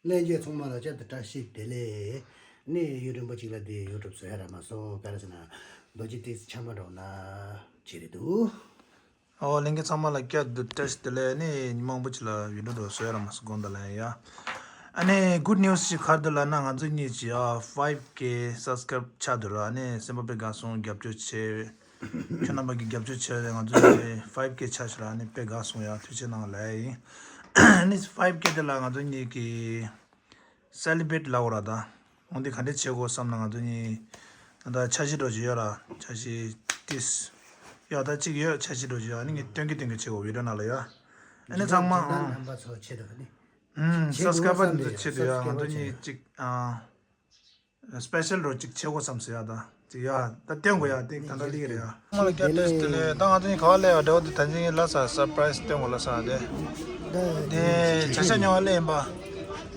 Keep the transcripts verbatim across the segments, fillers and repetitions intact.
ལྷན་རྒྱས་ཚང་མ་ལ་བསྐྱར་དུ་བཀྲ་ཤིས་བདེ་ལེགས། ནས་ཡུན་རིང་པོ་ཅིག་ལ་དེ་ཡུ་ཊུབ་བཟོ་ཡ་རག་མ་སོང་། ག་རེ་ཟེར་ན་རྡོ་རྗེ་ཏིས་ཆ་མ་འགྲོ་ན་བྱེད་རེད་འདུག་ཨོ་ལྷན་རྒྱས་ཚང་མ་ལ་བསྐྱར་དུ་བཀྲ་ཤིས་བདེ་ལེགས། ནས་ཉི་མ་མང་པོ་ཅིག་ལ་ཡུ་ཊུབ་བཟོ་ཡ་རག་མ་སོང་། དགོངས་དག་ལ་ཡ། ཨ་ནི་གུཌ་ནིའུ་སི་ཅིག་ག་རེ་འདུག་ལབ་ན། ང་ཚོ་གཉིས་ཀྱི་ཡ་ཕའིབ་ཀེ་སབ་སི་ཀ་རེབ་ཆགས་འདུག་ར། ཨ་ནི་སེམས་པ་དཔེ་དགའ་སོང་། རྒྱབ་སྐྱོར་བྱས། ཁྱོད་རྣམ་པ་གིས་རྒྱབ་སྐྱོར་བྱས་ཏེ་ང་ཚོ་ཕའིབ་ཀེ་ཆགས་ཤག་ར། ཨ་ནི་དཔེ་དགའ་སོང་ཡ། ཐུགས་རྗེ་གནང་ལབ་ཡིན། ཨ་ནི་ཕའིབ་ཀེ་དེ་ལ་ང་ཚོ་གཉིས་ཀྱིས་སེ་ལི་བྲེཊ་ལབ་དགོས་ར། ད་འོ་འདི་ག་འདྲས་བྱེད་དགོས་བསམ་ན། ང་ཚོ་གཉིས་ད་ལྟ་འཆར་གཞི་འདྲ་ཅིག་ཡོད་ར། འཆར་གཞི་ཏིས་ཡོད། ད་གཅིག་ཡོད། འཆར་གཞི་འདྲ་ཅིག་ཡོད། ཨ་ནི་ངས་སྟོན་གི་སྟོན་གི་བྱེད་དགོས། བི་ཌི་ཡོ་ནང་ལ་ཡ། ཨ་ནི་ཚང་མ་ཨང་། རྣམ་པ་ཚོ་ཆེད་དུ་ནི། ཨུམ། བྱེད་དགོས་བསམ་སབ་སི་ཀ་རེབ་དེ་ཆེད་དུ་ཡ། སབ་སི་ཀ་རེབ་ང་ཚོ་གཉིས་བྱེད་གཅིག་ཨ། སྤེ་ཤལ་རོ་གཅིག་བྱེད་དགོས་བསམ་སོང་ཡ། ད་གཅིག་ཡ། ད་སྟོན་དགོས་ཡ། དེ་ད་ལྟ་ལིག་རེད་ཡ། ང་ལ་བསྐྱར་བཀྲ་ཤིས་བདེ་ལེགས། ད་ང་ཚོ་གཉིས་ག་པར་སླེབས་ཡ། འདྲ་བོ་དེ་ད་གིན་ལབ་ས་སར་པ་རའི་སི་སྟོན་དགོས་ལབ་ས་དེ། དེ་བྱ་ཤ་ཉོ་བ་སླེབས་ཡིན་པ།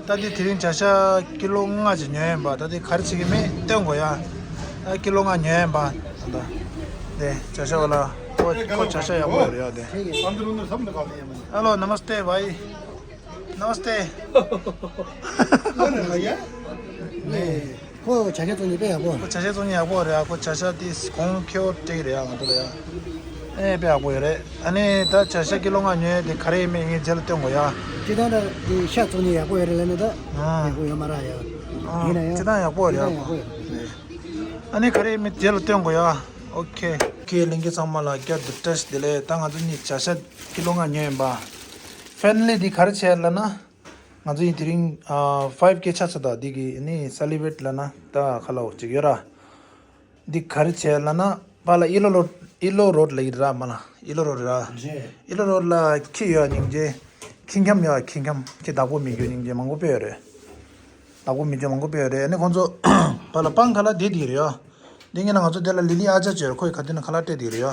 ད་དེ་དེ་རིང་བྱ་ཤ་ཀི་ལོ་ལྔ་ཅིག་ཉོས་ཡིན་པ། ད་དེ་ག་རེ་བྱེད་ཀྱི་མེད་སྟོན་དགོས་ཡ། ད་ཀི་ལོ་ལྔ་ཉོས་ཡིན་པ། ད་ད་དེ་བྱ་ཤ་བ་ལ་ཁོ་ཁོ་བྱ་ཤ་ཡག་པོ་ཡོད་རེད་ཡ་དེ། ཨ་ལོ། ནམ་སྟེ་བྷའི། ནམ་སྟེ། ཁོ་བྱ་ཤ་བཙོང་ནི་དཔེ་ཡག་པོ། ཁོ་བྱ་ཤ་བཙོང་ནི་ཡག་པོ་རེད་ཡ། ཁོ་བྱ་ཤ་དེ་གོང་ཁེ་པོ་སྤྲད་ཀྱི་རེད་ཡ། ང་ཚོ་ལ་ཡ། ཨེ་དཔེ་ཡག་པོ་ཡོད་རེད། ཨ་ནི་ད་བྱ་ཤ་ཀི་ལོ་ལྔ་ཉོས་དེ་ག་རེ་ཡིན་མིན་ངས་རྗེས་ལ་སྟོན་དགོས་ཡ། སྤྱིར་བཏང་ད་དེ་ཤ་བཙོང་ནི་ཡག་པོ་ཡོད་རེད་ལབ་ནི་ད། ཨང་། ཡག་པོ་ཡོད་མ་རེད་ཡ། ཨང་། ཡིན་ན་ཡང་སྤྱིར་བཏང་ཡག་པོ་རེད་ཡ། སྤྱིར་བཏང་ཡག་པོ་ཡོད་རེད། ཨ་ནི་ག་རེ་ཡིན་མིན་རྗེས་ལ་སྟོན་དགོས་ཡ། ཨོ་ཁེ། ཁེ་ལྷན་རྒྱས་ཚང་མ་ལ་བསྐྱར་དུ་བཀྲ་ཤིས་བདེ་ལེགས། ད་ང་ཚོ་གཉིས་བྱ་ཤ་ཀི་ལོ་ལྔ་ཉོས་ཡིན་པ། ཕའི་ནལ་ལི་འདི་ག་རེ་བྱས་ལབ་ན། ང་ཚོ་གཉིས་དེ་རིང་ཨ་ཕའིབ་ཀེ་ཆགས་ཚར། ད་འདི་གི་ནི་སེ་ལི་བྲེཊ་ལབ་ན་ད་ཁ་ལག་ཅིག་ཡོད་ར། འདི་ག་རེ་བྱས་ལབ་ན། པ་ལ་ཨི་ལོ་རོཌ། ཨི་ལོ་རོཌ་ལ་ཡིན་ར། མ་ལ་ཨི་ལོ་རོཌ་ར། རེད། ཨི་ལོ་རོཌ་ལ་ཁྱི་ཡོད་སྙིང་རྗེ། ཁྱི་འཁྱམ་ཡོད། ཁྱི་འཁྱམ་ཁྱི་བདག་པོ་མེད་རྒྱུ་སྙིང་རྗེ་མང་པོ་དཔེ་ཡོད་རེད། བདག་པོ་མེད་རྒྱུ་མང་པོ་དཔེ་ཡོད་རེད། ཨ་ནི་ཁོང་ཚོ་པ་ལ་སྤང་ཁ་ལག་དེ་དེ་རེད་ཡ། འདི་ངས་ན་ང་ཚོ་དེ་ལ་ལི་ལི་ཨ་ཅག་ཅེར་ཁོའི་ཁ་ཐུག་ན་ཁ་ལག་སྤྲད་དེ་རེད་ཡ།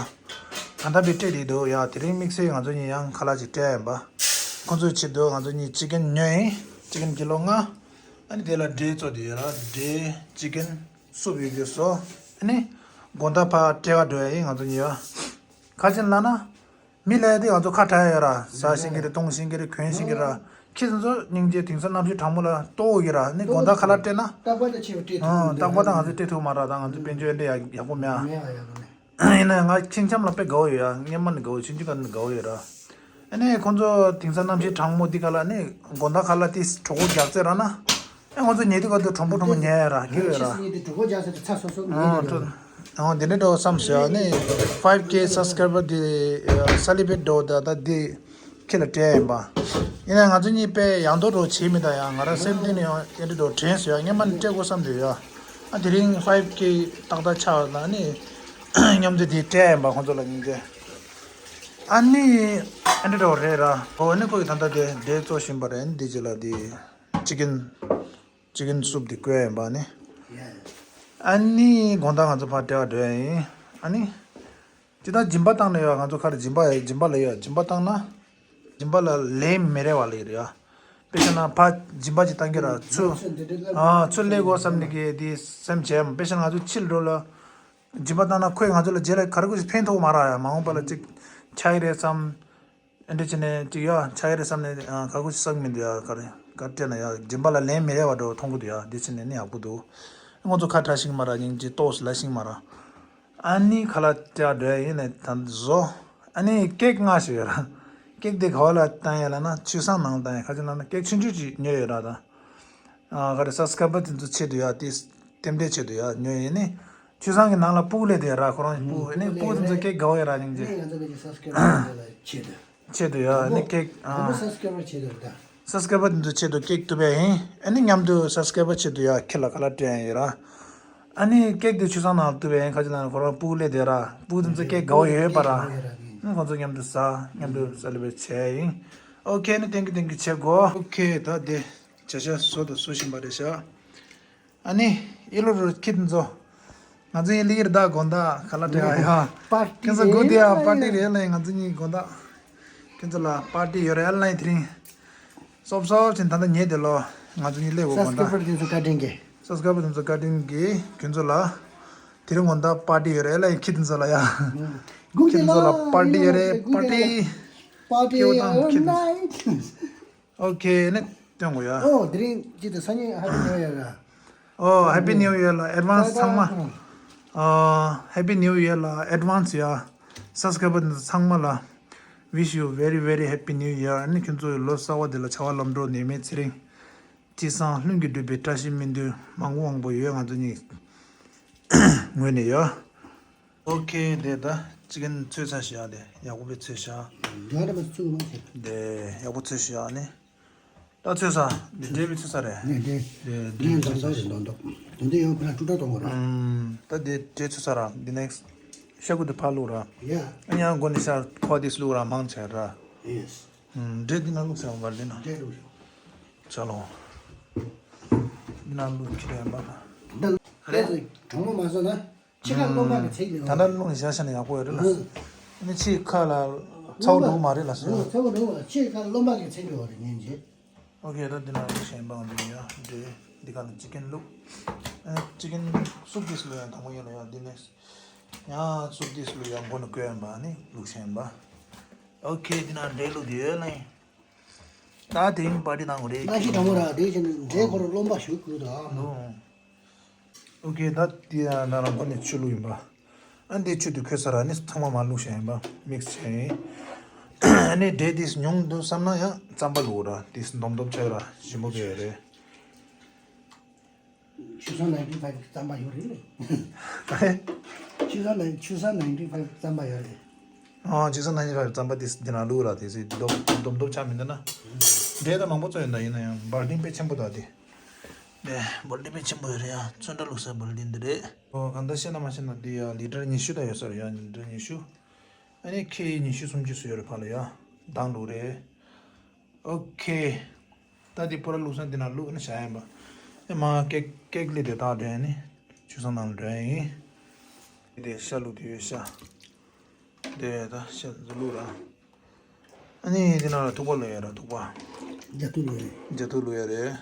ད་ལྟ་བི་སྤྲད་དེ་འདུག་ཡ། དེ་རིང་དམིགས་བསལ་ང་ཚོ་གཉིས་ཡང་ཁ་ལག་ཅིག་སྤྲད་ཡིན་པ། ཁོང་ཚོའི་ཆེད་དུ་ང་ཚོ་གཉིས་ཅི་ཀན་ཉོས་ཡིན། ཅི་ཀན་ཀི་ལོ་ལྔ། ཨ་ནི་དེ་ལ་འབྲས་བཙོས་དེ་ཡོད་ར། འབྲས་ཅི་ཀན་སུབ་ཡོད་རྒྱུ་བཟོ། ཨ་ནི་དགོང་དག་ཕར་སྤྲད་ག་འགྲོ་ཡ་ཡིན་ང་ཚོ་གཉིས་ཡ། ག་ཅི་ལབ་ན། མི་ལ་ཡ་དེ་ང་ཚོ་ཁ་གྲག་ཡ་ཡོད་ར། ཟ་ཤེས་ཀྱི་རེད། འཐུང་ཤེས་ཀྱི་རེད། གོན་ཤེས་ཀྱི་ར། ཁྱེད་ཚོ་སྙིང་རྗེ། དེང་སང་གནམ་གཤིས་གྲང་མོ་ལ་ལྟོགས་ཀྱི་ར། ནི་དགོང་དག་ཁ་ལག་སྤྲད་ན། རྟག་པར་ད་ཁྱེད་སྤྲད་ཐུབ། ཨང་། རྟག་པར་ད་ང་ཚོ་སྤྲད་ཐུབ་མ་ར། ད་ང་ཚོ་དཔལ་འབྱོར་འདྲ་ཡག་ཡག་པོ་མེད་ཨ། མེད་ཨ། ཡག་པོ་མེད། ཡིན་ན་ཡང་ང་ཁྱི་འཁྱམ་ལ་དཔེ་དགའ་བོ་ཡོད་ཡ། སྔན་མ་ནས་དགའ་བོ་ཡོད་ར། ཨ་ནི་ཁོང་ཚོ་དེང་སང་གནམ་གཤིས་གྲང་མོ་འདི་ག་ལ་ནི་དགོང་དག་ཁ་ལག་དེ་གྲོད་ཁོག་རྒྱགས་ཚད་ར་ན། ཨེ་ཁོང་ཚོ་ཉལ་དུས་ག་དུས་གྲོམ་པོ་གྲོམ་པོ་ཉལ་ཡ་ར། ཁྱི་ཡོད་ར། ཁྱི་ཚོ་ཉལ་དུས་གྲོད་ཁོག་རྒྱགས་ཚད་དེ་ཚ་སོ་སོ་ཉལ་ཨང་དུས་དུ། ཨང་། དེ་འདྲ་འགྲོ་བསམ་ཞིག་ཨ་ནི་ཕའིབ་ཀེ་སབ་སི་ཀ་རའི་བར་དེ་སེ་ལི་བྲེཊ་འགྲོ་ད་ད་དེ་ཁྱི་ལ་སྤྲད་ཡིན་པ། ཡིན་ན་ང་ཚོ་གཉིས་དཔེ་ཡང་དོ་འགྲོ་བྱེད་མི་ད་ཡ། ང་རང་སེམས་གཏིང་ནས་ཡང་དེ་འདྲ་འགྲོ་དྲན་སོང་ཡ། སྔན་མ་ནས་སྤྲད་དགོས་བསམ་འདུག་ཡ། ཨ་དེ་རིང་ཕའིབ་ཀེ་ཏག་ཏག་ཆགས་ན་ནི་མཉམ་དུ་དེ་སྤྲད་ཡིན་པ། ཁོང་ཚོ་ལ་སྙིང་རྗེ། ཨ་ནི་ཨ་འདྲ་འགྲོ་རེད་ར། འོ་ནི་ཁོ་གི་ད་ལྟ་དེ་འབྲས་བཙོས་བཞིན་པ་རེད། འདི་རྗེས་ལ་དེ་ཅི་ཀན་ཅི་ཀན་སུབ་དེ་བསྐོལ་ཡིན་པ་ནི། ཨ་ནི་དགོང་དག་ང་ཚོ་ཕར་སྤྲད་པར་འགྲོ་ཡ་ཡིན། ཨ་ནི་ཇི་ལྟར་སྦྱིན་པ་བཏང་ན་ཡོད། ང་ཚོ་ཁར་སྦྱིན་པ་སྦྱིན་པ་ལ་ཡོད། སྦྱིན་པ་བཏང་ན་སྦྱིན་པ་ལ་ལན་མི་རེ་བ་ལ་ཡོད་རེད་ཡ། དཔེ་བྱས་ན་ཕར་སྦྱིན་པ་ཅིག་བཏང་གི་ར། ཚུར་ཨ་ཚུར་སླེབས་དགོས་བསམ་ནི་གི་དེ་སེམས་བྱས། དཔེ་བྱས་ན་ང་ཚོ་ཕྱིར་འགྲོ་ལ་སྦྱིན་པ་བཏང་ན་ཁོས་ང་ཚོ་ལ་རྗེས་ལ་ག་རེ་ཅིག་ཕན་ཐོགས་མ་རེད་ཡ། མ་འོངས་པ་ལ་ཅིག་ཆགས་ཀྱི་རེད་བསམ། ཨེ་འདྲ་བྱས་ནས་ཅིག་ཡ་ཆགས་ཀྱི་རེད་བསམ་ནས་ཨ་ག་གུ་ཞིག་བསམ་གྱི་མི་འདུག་ཡ། ག་རེ་ག་རེ་སྤྲད་ན་ཡ་སྦྱིན་པ་ལ་ལན་མི་རེ་བ་འདྲ་བོ་མཐོང་གི་འདུག་ཡ། འདི་བྱས་ནས་ནི་ཡག་པོ་འདུག་ཁོང་ཚོ་ཁ་གྲག་ཤེས་ཀྱི་མ་རེད། སྙིང་རྗེ་ཏོག་ཙམ་ལ་ཤེས་ཀྱི་མ་རེད། ཨ་ནི་ཁ་ལག་སྤྲད་འགྲོ་ཡ་ཡིན་ནས་ད་བཟོ། ཨ་ནི་ཀེག་ལྔ་ཞིག་ཡོད་ར། ཀེག་དེ་ག་བ་ལ་བཏང་ཡ་ལབ་ན་ཆུ་སྲང་ནང་བཏང་ཡ། ཁ་ཅིག་ལབ་ན་ཀེག་ཆུང་ཆུང་ཅིག་ཉོས་ཡོད་ར། ད་ཨ་ག་རེ་སབ་སི་ཀ་རའི་བར་དེ་ཚོ་ཆེད་དུ་ཡ་དེ་རྟེན་འབྲེལ་ཆེད་དུ་ཡ་ཉོས་ཡིན་ནི། ཆུ་སྲང་གི་ནང་ལ་སྤུ་གུ་སླེབས་དེ་ར། ཁོ་རང་སྤུ་གུ་ཨ་ནི་སྤུ་གུ་དེ་ཚོ་ཀེག་དགའ་བོ་ཡོད་ར། སྙིང་རྗེ། ང་ཚོ་ནི་སབ་སི་ཀ་རའི་བར་ལ་ཆེད་དུ། ཆེད་དུ་ཡ། ཨ་ནི་ཀེག་ཨ་སབ་སི་ཀ་རའི་བར་ཆེད་དུ་རེད་ད། སབ་སི་ཀ་རའི་བར་དེ་ཚོ་ཆེད་དུ་ཀེག་གཏུབ་པ་ཡིན། ཨ་ནི་མཉམ་དུ་སབ་སི་ཀ་རའི་བར་ཆེད་དུ་ཡ་ཁྱི་ལ་ཁ་ལག་སྤྲད་ཡ་ཡིན་ར། ཨ་ནི་ཀེག་དེ་ཆུ་སྲང་ནང་གཏུབ་པ་ཡིན། ཁ་ཅིག་ལབ་ན་ཁོ་རང་སྤུ་གུ་སླེབས་དེ་ར། སྤུ་གུ་དེ་ཚོ་ཀེག་དགའ་བོ་ཡོད་པ་ར། ཨ་ཁོང་ཚོ་མཉམ་དུ་ཟ། མཉམ་དུ་སེ་ལི་བྲེཊ་བྱས་ཡིན། ཨོ་ཁེ། ཨ་ནི་ཐེང་ཀིའུ་ཐེང་ཀིའུ་བྱེད་དགོས། ཨོ་ཁེ། ད་དེ་བྱ་ཤ་བཟོ་དང་བཟོ་བཞིན་པ་རེད་ཤག་ཨ་ནི་ཨི་ལོ་རུ་ཁྱི་དེ་ཚོ། ང་ཚོ་གཉིས་ལིག་རི་དྭགས་དགོང་དག་ཁ་ལག་སྤྲད་ཡ། པར་ཊི་ཁྱེད་ཚོ་དགོས་དེ་ཡ། པར་ཊི་རེད་ལ། ང་ཚོ་གཉིས་དགོང་དག་ཁྱེད་ཚོ་ལ་པར་ཊི་ཡོད་རེད་ལ། དེ་རིང་སོབ་སོབ་ཅིག་ད་ལྟ་ཉལ་བསྡད་ལོ། ང་ཚོ་གཉིས་སླེབས་དགོས་དགོང་དག་སབ་སི་ཀ་རའི་བར་དེ་ཚོ་བཀའ་དྲིན་གྱིས། སབ་སི་ཀ་རའི་བར་དེ་ཚོ་བཀའ་དྲིན་གྱིས་ཁྱེད་ཚོ་ལ་དེ་རིང་དགོང་དག་པར་ཊི་ཡོད་རེད་ལ། ཁྱེད་ཚོ་ལ་ཡ། ཁྱེད་ཚོ་ལ་པར་ཊི་ཡོད་རེད། པར་ཊི། པར་ཊི་ཡོད་དང་ཁྱེད་ཚོ། ཨོ་ཁེ། ཨ་ནི་ སྟོན་དགོས་ཡ། ཨོ་དེ་རིང་ཅི་ད་སང་ཉིན་Happy New Year་ར། ཨོ་Happy New Year་ལ་advance་ཚང་མ། ཨོ་Happy New Year་ལ་advance་ཡ། subscriber་འདི་ཚང་མ་ལ། Wish you very very happy new year། ཨ་ནི་ཁྱོད་ཚོའི་ལོ་གསར་བ་འདི་ལ་བྱ་བ་ལམ་འགྲོ་ནད་མེད་ཚེ་རིང་། ཅི་སང་ལྷུན་གྱིས་གྲུབ་པའི་བཀྲ་ཤིས་སྨོན་འདུན་མང་པོ་མང་པོ་ཡོད། ང་ཚོ་གཉིས་ངོས་ནས་ཡོད། ཨོ་ཁེ་དེ་ད་ཅི་ཀན་ཚོས་ཚ་ཤ་དེ་ཡག་པོ་བའི་ཚོས་ཤ། འདྲ་འདྲ་མ་ཚུགས་མ་ཚེ། དེ་ཡག་པོ་ཚོས་ཤ་ནི། ད་ཚོས་ས་འདི་འདྲེ་བའི་ཚོས་ས་རེད། ནས་འདྲེ། དེ་འདྲེ་ངས་འདོན་ས་རེད་འདོན་འདོག་འདོན་དེ་ཡང་ཕ་ཀྲུ་ཀྲ་གཏོང་བ་རེད། ད་དེ་འདྲེ་ཚོས་ས་ར་འདི་next་ཤ་ཁུ་དེ་ཕ་ལུག་ར། ཡ། ཨ་ཉང་གོ་ནི་ཤ་ཁོ་དེ་ལུག་ར་མང་ཆེ་ར། ཡེས། འདྲེ་འདི་ན་ལུག་ས་བར་འདི་ན། འདྲེ་ལུག་ས། ཅ་ལོ། འདི་ན་ལུག་ཁྱི་རེ་མ་ར། འདི་ལ་ལྟས་གྲང་མོ་མ་ཟ་ན། ཕྱི་ཁ་རློན་པ་གི་ཚིག་ལས། ད་ལྟ་རླུང་བཞག་བཞག་ནས་ཡག་པོ་ཡོད་རེད་ལ། ཨ་ནི་ཕྱི་ཁ་ལ་ཚ་བོ་འགྲོ་གི་མ་རེད་ལ་ཟེར། ཚ་བོ་འགྲོ་གི་མ་རེད། ཕྱི་ཁ་རློན་པ་གི་ཚིག་ལས་བ་རེད་ངན་ཅེས། ཨོ་ཁེ་ད་འདི་ན་ལུག་གཞན་པའང་འདི་ཡ་འདྲེ། འདི་ག་ལ་ཅི་ཀན་ལུག་ཨ་ནི་ཅི་ཀན་སུབ་ཏིས་ལུག་ཡང་དང་པོ་ཡིན་ལ་ཡ་འདི་ནས། ཡང་སུབ་ཏིས་ལུག་ཡང་མགོ་ནས་བསྐོལ་ཡང་པ་ནི་ལུག་གཞན་པ། ཨོ་ཁེ་འདི་ན་འདྲེ་ལུག་འདི་ཡོད་ལ་ཡིན། ད་དེ་རིང་པར་ཏི་བཏང་དགོས་རེད། ང་ཞིག་དྲང་མོ་ར་དེ་བཞིན་འདྲེ་ཁོ་རང་རློན་པ་ཞུ་དགོས་ད། ནོ། ཨོ་ཁེ་ད་དེ་ཡང་ན་རང་ཁོ་ནས་ཆུ་བླུགས་ཡིན་པ། ཨ་འདི་ཆུ་དེ་ཁོལ་ས་ར་ནི་ཚང་མ་མ་བླུགས་བྱས་ཡིན་པ་མིག་སི་བྱས་ཡིན། ཨ་ནི་འདྲེ་དེ་ཉུང་འདུག་བསམ་ན་ཡང་རྩམ་པ་བླུགས་ར་དེ་འདོམ་འདོམ་བྱས་ར་ཞིམ་པོ་གི་ཡོད་རེད། ཆུ་སྲང་ninety five་རྩམ་པ་ཡོད་རེད། ག་རེ། ཆུ་སྲང་nine་ཆུ་སྲང་ninety five་རྩམ་པ་ཡོད་རེད། ཨ་ཆུ་སྲང་ninety five་རྩམ་པ་དེ་འདི་ན་བླུགས་ར་དེ་སི་འདོམ་འདོམ་འདོམ་ཆ་མི་འདུག་ན། འདྲེ་ད་མང་པོ་ཚོ་ཡོད་ད་ཡིན་ན་ཡང་བར་ལྡིང་དཔེ་ཆེན་པོ་ད་དེ། ནས་བར་ལྡིང་དཔེ་ཆེན་པོ་ཡོད་རེད་ཡ། ཚོན་ཁྲ་བླུགས་ས་བར་ལྡིང་འདི་རེད། ཨོ་གང་ལྟར་ཤེས་ན་མ་ཤེས་ན་འདི་ཡ་ལི་ཊར་ཉི་ཤུ་ད་ཡོད་ས་རེད་ཡ། ལི་ཊར་ཉི་ཤུ། ཨ་ནི་ཁེ་ཉི་ཤུ་སུམ་ཅུ་སུ་ཡོད་རེད་ཕ་ལ་ཡ། དང་ལུག་རེད། ཨོ་ཁེ། ད་འདི་པོ་ར་བླུགས་ས་འདི་ན་བླུགས་ནི་བྱ་ཡིན་པ། ཨེ་མ་ཀེག་ཀེག་ལི་དེ་དག་འདྲ་ཡིན་ནི། ཆུ་སྲང་ནང་ལ་འདྲ་ཡིན། འདི་ཤ་བླུགས་དེ་ཡོད་ཤ། འདི་ད་ཤ་བླུགས་ར། ཨ་ནི་འདི་ན་ལ་ཐུག་པ་བླུགས་ཡ་ར་ཐུག་པ། རྒྱ་ཐུག་ལ་ཡ། རྒྱ་ཐུག་བླུགས་ཡ་རེད།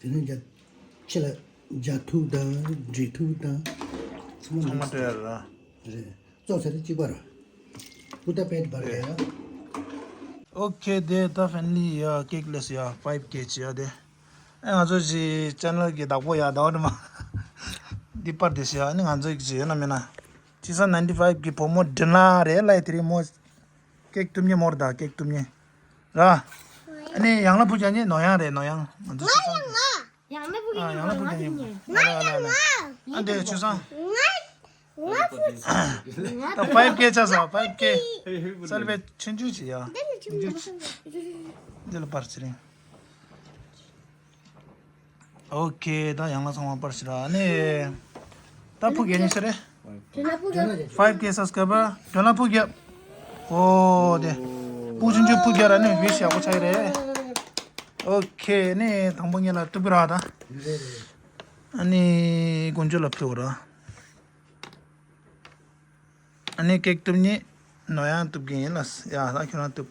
དེ་ནས་རྒྱ་ཕྱི་ལ་རྒྱ་ཐུག་དང་འབྲས་ཐུག་དང་ཚང་མ་ཚང་མ་མིག་སི་སྤྲད་ཡ་ར། རེད། བཙོ་ཚར་དུས་གཅིག་པ་ར། པུ་ཏ་པེད་བར་རེད་ཡ། ཨོ་ཁེ་དེ་ད་ཕན་ལི་ཡ་ཀེག་ལེས་ཡ་ཕའིབ་ཀེ་བྱེད་ཡ་དེ། ཨེ་ང་ཚོ་ཞི་ཅེ་ནལ་གི་བདག་པོ་ཡ་ཟླ་བ་དུ་མ། འདི་པར་དེ་ཞི་ཡ་ནི་ང་ཚོ་ཞི་ཡོད་ན་མེད་ན། ཆུ་སྲང་ninety five་གི་བུ་མོ་འདྲི་ན་རེད་ལ་ཡ་དེ་རིང་མོ། ཀེག་གཏུབ་ཉེ་མོར་ད་ཀེག་གཏུབ་ཉེ། ར། ཨ་ནི་ཡང་ལ་ཕུ་ཅ་ཉེ་ནོ་ཡང་རེད་ནོ་ཡང་ང་ཚོ་ཆུ་སྲང་། ཡང་ལ་ཕུ་ཨ་ཅ་ཉེ་ཡང་ལ་ཕུ་ཅ་ཉེ་ང་ལ་ལ་ལ། ཨ་འདི་ཆུ་སྲང་། ད་five K་ཆགས་སོང་five K། སལ་བའི་ཆུང་ཆུང་ཅིག་ཡ། ཆུང་ཆུང་ཅིག་འདི་ལ་པར་ཚེ་རིང་། ཨོ་ཁེ་ད་ཡང་ལ་ཚང་མ་པར་ཞིག་ར་ནི། ད་ཕུག་རྒྱ་ཉི་ཤུ་རེད། five K subscriber་དོན་ལ་ཕུག་རྒྱ། ཨོ་དེ། ཕུག་ཆུང་ཆུང་ཕུག་རྒྱ་ར་ནི་བི་ཤ་ཡག་པོ་ཆགས་ཀྱི་རེད། ཨོ་ཁེ་ནི་དང་པོ་ངེད་ལ་ཏུ་པི་ར་ད། ཨ་ནི་དཀོན་མཆོག་ལ་ཕུལ་བ་ར། ཨ་ནི་ཀེག་གཏུབ་ནི་ནོ་ཡང་གཏུབ་གི་ཡིན་ལ་ཡ་ད་ཁྱོད་རང་གཏུབ།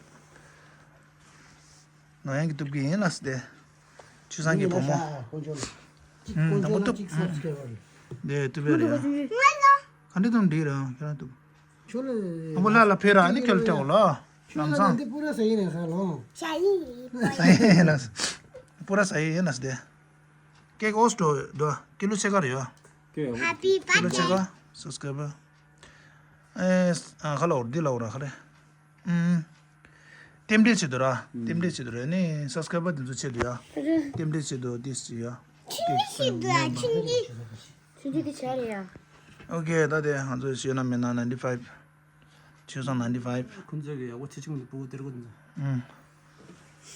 ནོ་ཡང་གི་གཏུབ་གི་ཡིན་ལ་སི་དེ། ཆུ་སྲང་གི་བུ་མོ། ཨུམ་དང་པོ་གཏུབ། དེ་གཏུབ་པ་རེད་ཡ། ག་འདྲ་གཏུབ་འགྲིག་ར་ཁྱོད་རང་གཏུབ། དང་པོ་ལྷ་ལ་ཕེབས་ར་ཨ་ནི་ཁྱོད་ལ་སྤྲད་འོ་ལ། ལམ་སང་། འདི་པུ་ར་ཟ་ཡི་ཡིན་ལ་སི་དེ། ཀེག་ཨོ་སི་འགྲོ་འདུག་ཀི་ལོ་ཕྱེད་ཀ་རེད་ཡ། ཀི་ལོ་ཕྱེད་ཀ་སབ་སི་ཀ་རའི་བར། ཨེ་ཨ་ཁ་ལ་འོར་འདི་ལ་འོར་ཁ་རེ། ཨུམ། རྟེན་འབྲེལ་ཆེད་དུ་ར། རྟེན་འབྲེལ་ཆེད་དུ་རེད་ནི་སབ་སི་ཀ་རའི་བར་དེ་ཚོ་ཆེད་དུ་ཡ། རྟེན་འབྲེལ་ཆེད་དུ་ཏིས་ཡ། ཆུང་ཆུང་གི་ཆ་རེད་ཡ། ཨོ་ཁེ་ད་དེ་ང་ཚོ་ཞུས་ན་མེད་ན་ninety five། ཆུ་སྲང་ninety five། ཁོང་ཚོས་ཀྱི་ཡག་པོ་ཆེ་ཆུང་གི་སྤུ་གུ་སྟེར་གོ་འདུག་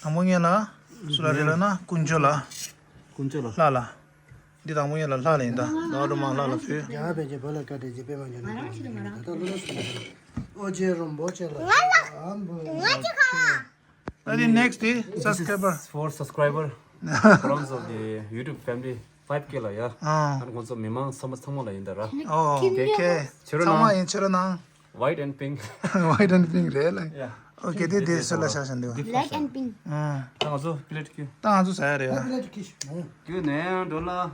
ཨུམ། དང་པོ་ངེད་ལ། སུ་ལ་རེད་ལ་ན་དཀོན་མཆོག་ལ། དཀོན་མཆོག་ལ། ལྷ་ལ། འདི་དང་པོ་ངེད་ལ་ལྷ་ལ་ཡིན་ད་ཟླ་བ་སྒྲོལ་མ་ལྷ་ལ་ཕུལ། རྒྱ་གར་པཎ་ཆེན་བོད་ལ་བཀའ་དྲིན་ཆེ་པདྨ་འབྱུང་གནས་ཀྱི་ད་ལྟ་ལོ་ལོ་སུ་ལ་ཨོ་རྒྱན་རིན་པོ་ཆེ་ལ་ཨ་འབུ། ད་དེ་next་དེ་subscriber། For subscriber, friends of the YouTube family, five K ལ་ཡ། ཨ། ཨ་ནི་ཁོང་ཚོ་མི་མང་ཚང་མ་ཚང་མ་ལ་ཡིན་ད་ར། ཨོ་ཁེ་ཁེ། ཚང་མ་ཡིན་ཕྱིར་ནང་། White and pink. White and pink་རེད་ལ། ཡ། ཨོ་ཁེ་དེ་དེ་སུ་ལ་ཤ་ཤ་འདི་བ། Black and pink. ཨ། ད་ང་ཚོ་plate་ཁྱེར། ད་ང་ཚོ་ཟ་ཡ་རེད་ཡ། Plate་ཁྱེར། ཁྱེར་ནས་འགྲོ་ལ། ཨོ་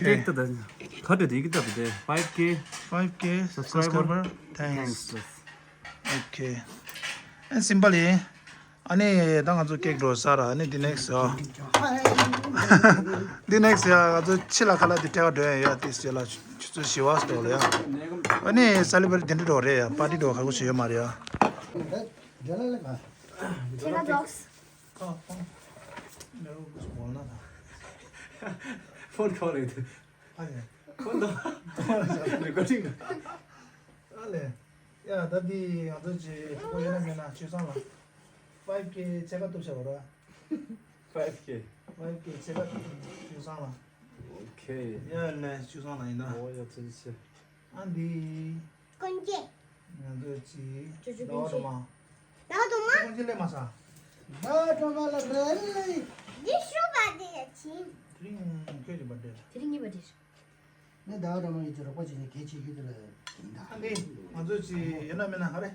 ཁེ། ཁ་དེ་དེ་གི་ད་དེ་five K. Five K subscriber. Thanks. Okay. And simple ཡིན། ཨ་ནི་ད་ང་ཚོ་ཀེག་འགྲོ་ས་ར། ཨ་ནི་འདི་ནེག་སི་ཡ། འདི་ནེག་སི་ཡ་ང་ཚོ་ཕྱི་ལ་ཁ་ལག་འདི་སྤྲད་པ་འགྲོ་ཡ་ཡ། དེ་ཕྱི་ལ་ཆུ་ཚོད་བཞི་པ་སྟོད་ལ་ཡ། ཨ་ནི་སེ་ལི་བྷི་རེཊ་འདི་འདྲ་འགྲོ་རེད་ཡ། པར་ཊི་འགྲོ་ཁག་པོ་ཞིག་ཡོད་མ་རེད་ཡ། Chela vlogs. Phone call it. ཕོན་དང་རེ་ཀོར་ཌིང་། ཨ་ལེ། ཡ་ད་འདི་ང་ཚོ་ཅིག་ཁོ་ཡོད་ན་མེད་ན་ཆོས་བཟང་ལ། ཕའིབ་ཀེ་ཕྱེད་ཀ་གཏུབ་བྱ་བ་ར། ཕའིབ་ཀེ། ཕའིབ་ཀེ་ཕྱེད་ཀ་གཏུབ་ཆོས་བཟང་ལ། ཨོ་ཁེ། ཡ་ལེ་ཆོས་བཟང་ལ་ཡིན་ད། ཨོ་ཡ་ཚོད་ཆེ། ཨ་འདི། ཀུན་གྱི། ང་ཚོ་ཅིག་ཅོ་ཅོ་ཟླ་བ་ཀུན་གྱི། སྒྲོལ་མ། ཟླ་བ་སྒྲོལ་མ། ཀུན་གྱི་ལས་མ་ས། ཟླ་བ་སྒྲོལ་མ་ལ་རེ་ལེ། འདི་ཤོ་བ་དེ་ཡ་ཆིན། དེ་རིང་ཁྱོད་ཀྱི་བར་ཌེ་རེད། དེ་རིང་ངའི་བར་ཌེ་རེད། ནས་ཟླ་བ་སྒྲོལ་མ་ཡིན་གྱི་རོགས་པ་བྱས་ནས་གལ་ཆེ་ཡོད་དེ་ལ་ཡིན་ད། ཨ་འདི། ང་ཚོ་ཅིག་ཡོད་ན་མེད་ན་ཧ་རེ།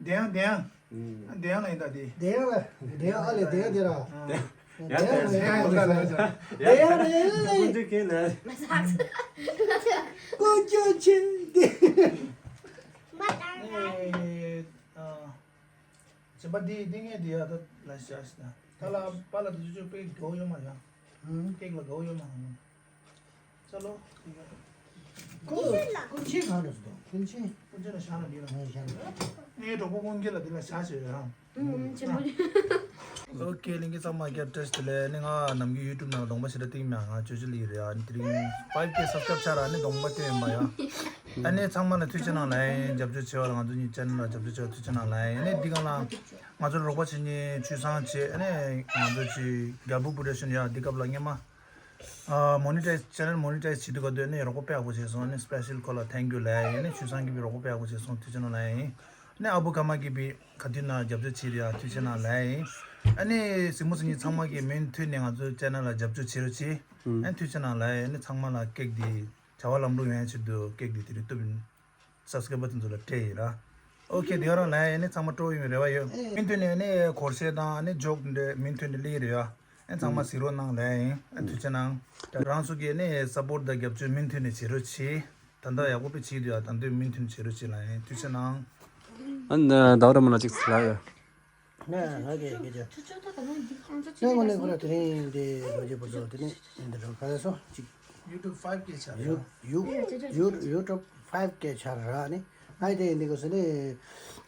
བདེ་ཡང་བདེ་ཡང་། ཨ་བདེ་ཡང་ལ་ཡིན་ད་དེ། བདེ་ཡང་ལ། བདེ་ཡང་ཨ་ལས་བདེ་ཡང་དེ་ར། ཨ། ཡ་བདེ་ཡང་ལ་ཡིན་ད་དེ། བདེ་ཡང་རེད་ལ། ཀུན་གྱི་ཁེ་ལ། ཀུན་གྱི་ཆེ་དེ། ཨེ། ཨ། བྱེད་པ་འདི་འདི་ངས་འདི་ཡ་ད་ལ་བཞག་ཤི་ན། ད་ལ་པཱ་ལགས་དེ་ཚོ་དཔེ་དགའ་བོ་ཡོད་མ་རེད། ཧུམ། ཀེག་ལ་དགའ་བོ་ཡོད་མ་རེད། ཅ་ལོ། ཀུན་ཀུན་ཆེན་གང་རེད་ཟེར་དོ། ཀུན་ཆེན། ཀུན་ཆེན་ལ་བཞག་ན་འདི་ལ། ངས་བཞག་ན། ངའི་གྲོགས་པོ་ཀུན་ཁྱེད་ལ་འདི་ལ་བཞག་ཞེས་ཡོད་རང་། ཧུམ། ཆེན་པོ་རེད། ཨོ་ཁེ། ལིང་གི་ཚང་མ་རྒྱབ་སྐྱོར་ཞུ་ལེ། ནི་ང་ནམ་རྒྱུན་ཡུ་ཊུབ་ནང་གདོང་པ་ཞེ་དྲག་སྟེང་མ་ང་ཅོ་ཅོ་ལི་རེད། ཨ་ནི་དེ་རིང་ཕའིབ་ཀེ་སབ་སི་ཀ་རབ་ཆགས་ར། ཨ་ནི་གདོང་པ་སྟོན་ཡིན་པ་ཡ། ཨ་ནི་ཚང་མ་ལ་ཐུགས་རྗེ་གནང་ལ་ཡིན། རྒྱབ་སྐྱོར་བྱས་པ་ལ། ང་ཚོ་གཉིས་ཅེ་ནལ་ལ་རྒྱབ་སྐྱོར་བྱས་པ་ཐུགས་རྗེ་གནང་ལ་ཡིན། ཨ་ནི་འདི་གང་ལ་ང་ཚོ་རོགས་པ་བྱེད་མཁན་ཆོས་བཟང་བྱས། ཨ་ནི་ང་ཚོ་ཅིག་རྒྱལ་པོ་པོ་རོ་ཌག་ཤན་ཡ་འདི་སྐབས་ལ་སྔན་མ་ཨ་མོ་ནི་ཊའི་ཛི། ཅེ་ནལ་མོ་ནི་ཊའི་ཛི་བྱེད་དུས་ག་དུས་ཨ་ནི་རོགས་པ་དཔེ་ཡག་པོ་བྱས་སོང་། ཨ་ནི་སི་པེ་ཤལ་ཁོ་ལ་ཐེང་ཀིའུ་ལ་ཡིན། ཨ་ནི་ཆོས་བཟང་གིས་པའི་རོགས་པ་དཔེ་ཡག་པོ་བྱས་སོང་། ཐུགས་རྗེ་གནང་ལ་ཡིན། ཨ་ནི་ཨ་བུ་ཀརྨ་གིས་པའི་ག་དུས་ན་རྒྱབ་སྐྱོར་བྱས་རེད། ཨ་ཐུགས་རྗེ་གནང་ལ་ཡིན། ཨ་ནི་གཟིགས་མོ་གཟིགས་མཁན་ཚང་མ་གིས་མུ་མཐུད་ནས་ང་ཚོའི་ཅེ་ནལ་ལ་རྒྱབ་སྐྱོར་བྱེད་རོགས་གྱིས། ཨ་ནི་ཐུགས་རྗེ་གནང་ལ་ཡིན། ཨ་ནི་ཚང་མ་ལ་ཀེག་འདི་བྱ་བ་ལམ་འགྲོ་ཡོང་ཡ་ཆེད་དུ་ཀེག་འདི་དེ་རིང་གཏུབ་ཡིན། སབ་སི་ཀ་རབ་པ་དེ་ཚོ་ལ་སྤྲད་ཡིན་ར། ཨོ་ཁེ། དེ་ག་རང་ལ་ཡིན། ཨ་ནི་ཚང་མ་སྤྲོ་ཡོང་རེ་བ་ཡོད། མུ་མཐུད་ནས་ཨ་ནི་གོར་སེ་དང་ཨ་ནི་ཇོག་འདྲ་མུ་མཐུད་ནས་སླེབས་རེད་ཡ། ཨ་ནི་ཚང་མ་གཟིགས་རོགས་གནང་ལ་ཡིན། ཨ་ཐུགས་རྗེ་གནང་། རང་ཚོ་གིས་ཨ་ནི་སབ་པོརཊ་དང་རྒྱབ་སྐྱོར་མུ་མཐུད་ནས་བྱེད་རོགས་གྱིས། ད་ལྟ་ཡག་པོ་དཔེ་བྱེད་འདུག་ཡ། ད་དུང་མུ་མཐུད་ནས་བྱེད་རོགས་གྱིས་ལ་ཡིན། ཐུགས་རྗེ་གནང་། ཨ་ནི་ཟླ་བ་སྒྲོལ་མ་ལ་གཅིག་ལབ་ཡོད། ང་ང་གི་སྐད་ཆ། ཁྱོད་ཚོ་ད་ལྟ་འདི་ཨང་ཅོ་ཅོ་ནས་ང་ནས་ཁོ་ར་དེ་རིང་འདི་ལོ་རྒྱུས་པོ་ཚོ་དེ་ནས་འདི་འགྲོ་ག་ལ་སོང་ཅིག་ཡུ་ཊུབ་ཕའིབ་ཀེ་ཆགས་ཡུ་རེད། ཡུ་ཡུ་ཡུ་ཊུབ་ཕའིབ་ཀེ་ཆགས་ར་ནི། ང་དེ་འདི་གོ་སོང་ནི་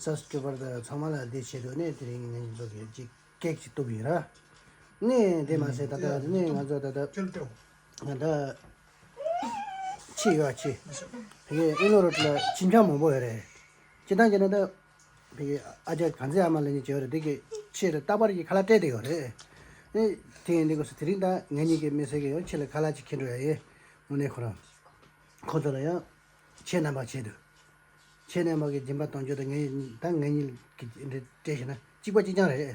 སབ་སི་ཀ་རབ་པར་དང་ཚང་མ་ལ་འདི་བྱེད་དུས་ནི་དེ་རིང་ང་ཚོ་གི་ཅིག་ཀེག་ཅིག་གཏུབ་ཡིན་ར། ནི་དེ་མ་ཟད་ད་ལྟ་ནི་ང་ཚོ་ད་ལྟ་ཁྱོད་ལྟོས། ང་ད་ཕྱི་ཡོད་ཕྱི། དེ་གི་ཨིན་ལོ་རོ་ཌི་ལ་ཁྱིམ་ཚང་མང་པོ་ཡོད་རེད། སྤྱིར་བཏང་བྱས་ན་ད། དེ་གི་ཨ་ཅག་གང་ཚེ་ཨ་མ་ལ་ནི་བྱེད་རེད། དེ་གི་ཕྱི་རུ་རྟག་པར་གྱི་ཁ་ལག་སྤྲད་དེ་ཡོད་རེད། ཨེ་དེ་ཡིན་དུས་དེ་རིང་ད་ངེད་གཉིས་ཀྱི་མི་སེར་གྱི་ཡང་ཕྱི་ལ་ཁ་ལག་ཅིག་འཁྱེར་འགྲོ་ཡ་ཡིན། དངོས་གནས་ཁོ་རང་ཁོ་ཚོ་ལ་ཡང་ཁྱེད་རྣམ་པ་བྱེད་དུས་ཁྱེད་རྣམ་པ་གི་སྦྱིན་པ་གཏོང་རྒྱུ་དང་ངེད་ད་ངེད་གཉིས་ཀྱི་འདི་སྤྲད་བྱས་ན་གཅིག་པ་གཅིག་རྐྱང་རེད།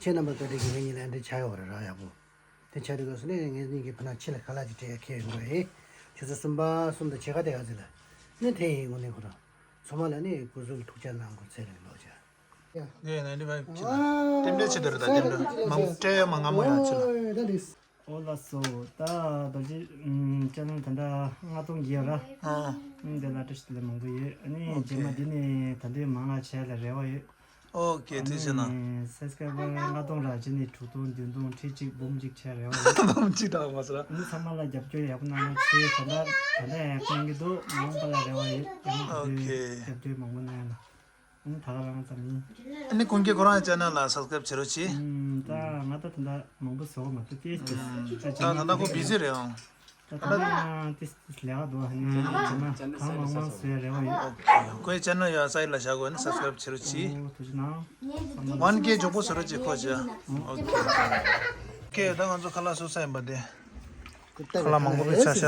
ཁྱེད་རྣམ་པ་བཀའ་དྲིན་གྱིས་ངེད་གཉིས་ལ་འདི་ཆགས་ཡོད་རེད་ར་ཡག་པོ། དེ་ཆ་དེ་ག་སོ་ནས་ངེད་གཉིས་ཀྱི་བུ་ནང་ཕྱི་ལ་ཁ་ལག་ཅིག་སྤྲད་ཡ་ཁེལ་ཡོང་གི་རེད། ཆུ་ཚོད་གསུམ་པ་གསུམ་དང་ཕྱེད་ཀ་དེ་ག་ཚོད་ལ། ནི་དེ་ཡིན་དངོས་གནས་ཁོ་རང་། ཚང་མ་ལ་ནི་སྐུ་གཟུགས་ཐུགས་ཅག་གནང་དགོས་ཚེ་རིང་ལོ་ཅག་ཡ། ནས་ནའིན་ཊི་ཕའིབ་ཕྱིན་ན། རྟེན་འབྲེལ་ཆེད་དུ་རེད་ད། རྟེན་འབྲེལ་མང་པོ་སྤྲད་ཡ་མ་སྔ་མོ་ཡང་ཕྱིན་ན། ཨོ་ལགས་སོ། ད་རྡོ་རྗེ་ཅེ་ནལ་ད་ལྟ་ལྔ་སྟོང་བརྒལ་ར། ཨ་ཨ། ཨང་དེ་ལ་བཀྲ་ཤིས་བདེ་ལེགས་མང་པོ་ཡོད། ཨ་ནི་ཨོ་ཁེ། རྗེས་མ་འདི་ནས་ད་དུང་མང་ང་བྱས་ལ་རེ་བ་ཡོད། ཨོ་ཁེ། ཐུགས་རྗེ་གནང་། ཨ་ནི་སབ་སི་ཀ་རབ་པར་ལྔ་སྟོང་ར་རྗེས་ནས་དྲུག་སྟོང་བདུན་སྟོང་ཁྲི་གཅིག་འབུམ་གཅིག་བྱས་རེ་བ་ཡོད། འབུམ་གཅིག་དང་མ་ཟེར་ར། ཨ་ནི་ཚང་མ་ལ་རྒྱབ་སྐྱོར་ཡག་པོ་གནང་རོགས་བྱེད། ད་ལྟ་ད་ལྟ་ཡང་གནང་གི་འདུག་མ་འོངས་པ་ལ་རེ་བ་ཡོད། ཡང་ཨོ་ཁེ། རྒྱབ་སྐྱོར་མང་པོ་གནང་ཡ་ལ། ཨ་ནི་ད་ག་རང་ཙམ་ཡིན། ཨ་ནི་ཀུན་མཁྱེན་ཁོ་རང་ཅེ་ནལ་ལ་སབ་སི་ཀ་རབ་བྱེད་རོགས་གྱིས། ཨུམ། ད་ང་ད་ད་ལྟ་མང་པོ་བཟོ་བ་མ་ཐུབ་ཏེ། ད་ད་ལྟ་ཁོ་བི་ཟི་རེད་ཨང་། ད་ད་ལྟ་ཏིས་ཏིས་ལས་ཀ་འདུག་ཨ་ནི་ཅེ་ནལ་ཅེ་ནལ་གང་མང་མང་བཟོ་ཡ་རེ་བ་ཡོད། ཨོ་ཁེ། ཁོའི་ཅེ་ནལ་ཡ་སའི་ལ་བཞག་དགོས་ནི་སབ་སི་ཀ་རབ་བྱེད་རོགས་གྱིས། ཨོ་ཐུགས་རྗེ་གནང་། ཝན་ཀེ་མགྱོགས་པོ་བཟོ་རོགས་གྱིས་ཁོ་ཅག་ཨོ་ཁེ། ཁེ། ད་ང་ཚོ་ཁ་ལག་བཟོ་ས་ཡིན་པ་དེ། ཁ་ལག་མང་པོ་བཟོས་ཤག་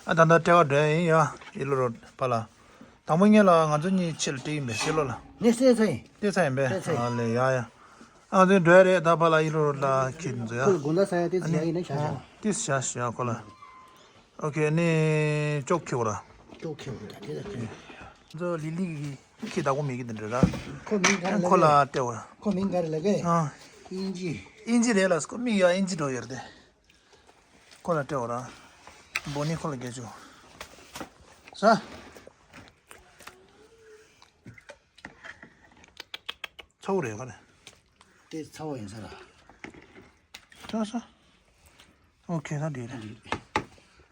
ཨ་ད་ད་སྤྲད་པ་འགྲོ་ཡ་ཡིན་ཡ། ཡིད་ལོ་རོ་པ་ལ། དང་པོ་ཉིད་ལ་ང་ཚོ་གཉིས་ཕྱི་ལ་སྤྲད་ཡིན་པས་ཕྱི་ལོགས་ལ། ངས་བལྟས་ཚར་ཡིན། བལྟས་ཚར་ཡིན་པས། བལྟས་ཚར་ཡིན། ཨ་ལེ་ཡ་ཡ། ཨ་ང་ཚོ་འགྲོ་ཡ་རེད། ད་ཕར་ལ་ཡིད་ལོ་རོ་ལ་ཁྱེར་འཛུལ་ཡ། ཁོ་ལ་དགོང་དག་ས་ཡ་ཏིས་ཡ་ཡིན་ན་བྱ་བྱ། ཏིས་བྱ་བྱ་ཁོ་ལ། ཨོ་ཁེ། ཨ་ནི་ཅོག་ཁེ་བོ་ར། ཅོག་ཁེ་བོ་ར་དེ་ལ་ཁེ། ང་ཚོ་ལི་ལི་གི་ཁྱི་བདག་པོ་མེད་གི་འདི་འདྲ་ར། ཁོ་མིང་ག་རེ་ལབ་ཁོ་ལ་གས། སྤྲད་བ། ཁོ་མིང་ག་རེ་ལབ་གས། ཨ། ཨིན་ཇི། ཨིན་ཇི་རེད་ལ་ཁོ་མིང་ཡ་ཨིན་ཇི་འགྲོ་ཡོད་རེད་དེ། ཁོ་ལ་སྤྲད་བ་ར། བོ་ནི་ཁོ་ལ་རྒྱག་ཆོག་ས། ཚ་བོ་རེད་ག་རེ། དེ་ཚ་བོ་ཡིན་ས་ར། ལྟོས་ས། ཨོ་ཁེ་ད་འགྲིག་རེད།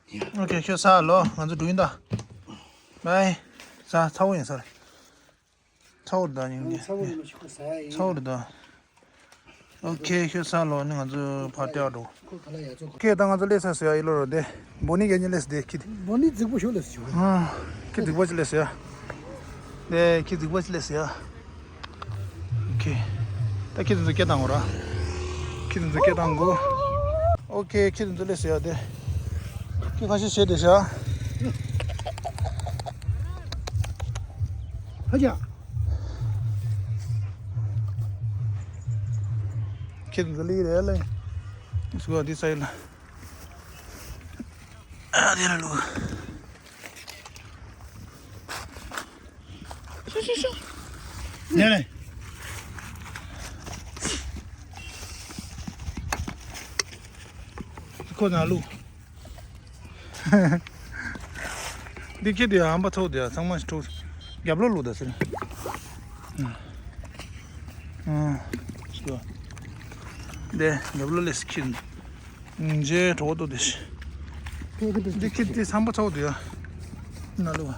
ཡ། ཨོ་ཁེ་ཁྱོད་ས་ལོ་ང་ཚོ་འགྲོ་ཡིན་ད། བའི། ས་ཚ་བོ་ཡིན་ས་རེད། ཚ་བོ་རེད་ད་ཉིན་གྱི། ཚ་བོ་རེད་མ་ཤི་ཁོ་ས་ཡ་ཡིན། ཚ་བོ་རེད་ད། ཨོ་ཁེ་ཁྱོད་ས་ལོ་ནི་ང་ཚོ་ཕར་སྟེར་བ་འགྲོ། ཁོ་ག་ལ་ཡ་ཚོ། ཁེ་ད་ང་ཚོ་སླེབས་ས་ཟེར་ཡ་ཡིན་ལོ་རོ་དེ། འབོ་ནི་གད་ཉི་སླེབས་ས་དེ་ཁེ་དེ། འབོ་ནི་རྫིག་པོ་ཞོ་སླེབས་ས་ཞོ། ཨ། ཁེ་རྫིག་པོ་ཅི་སླེབས་ས་ཡ། དེ་ཁེ་རྫིག་པོ་ཅི་སླེབས་ས་ཡ། ཨོ་ཁེ། ད་ཁྱེད་ཚོ་སྐད་བཏང་གོ་ར། ཁྱེད་ཚོ་སྐད་བཏང་གོ། ཨོ་ཁེ་ཁྱེད་ཚོ་སླེབས་ཟེར་ཡ་དེ། ཁྱེད་ཁ་ཤས་བྱས་དེ་བཞག་ཧ་ཅང་། ཁྱེད་ཚོ་སླེབས་རེད་ལེ། སུ་ག་འདི་ས་ཡི་ལ། ཨ་དེ་ལ་ལུ། ཤོ་ཤོ་ཤོ། ཉལ་ལེ། ཁོ་ན་ལུ། འདི་ཁྱེད་དེ་ཧམ་པ་ཚོགས་དེ་ཚང་མ་ཞིག་ཐུག་རྒྱབ་ལོ་ལུ་ད་ཟེར། ཨ། ཨ། ཤོ། དེ་རྒྱབ་ལོ་ལེ་སི་ཁྱེད། ཇེ་གྲོགས་ཏོ་དེ་ཤི། འདི་ཁྱེད་དེ་ཧམ་པ་ཚོགས་དེ་ཡ། ན་ལུ།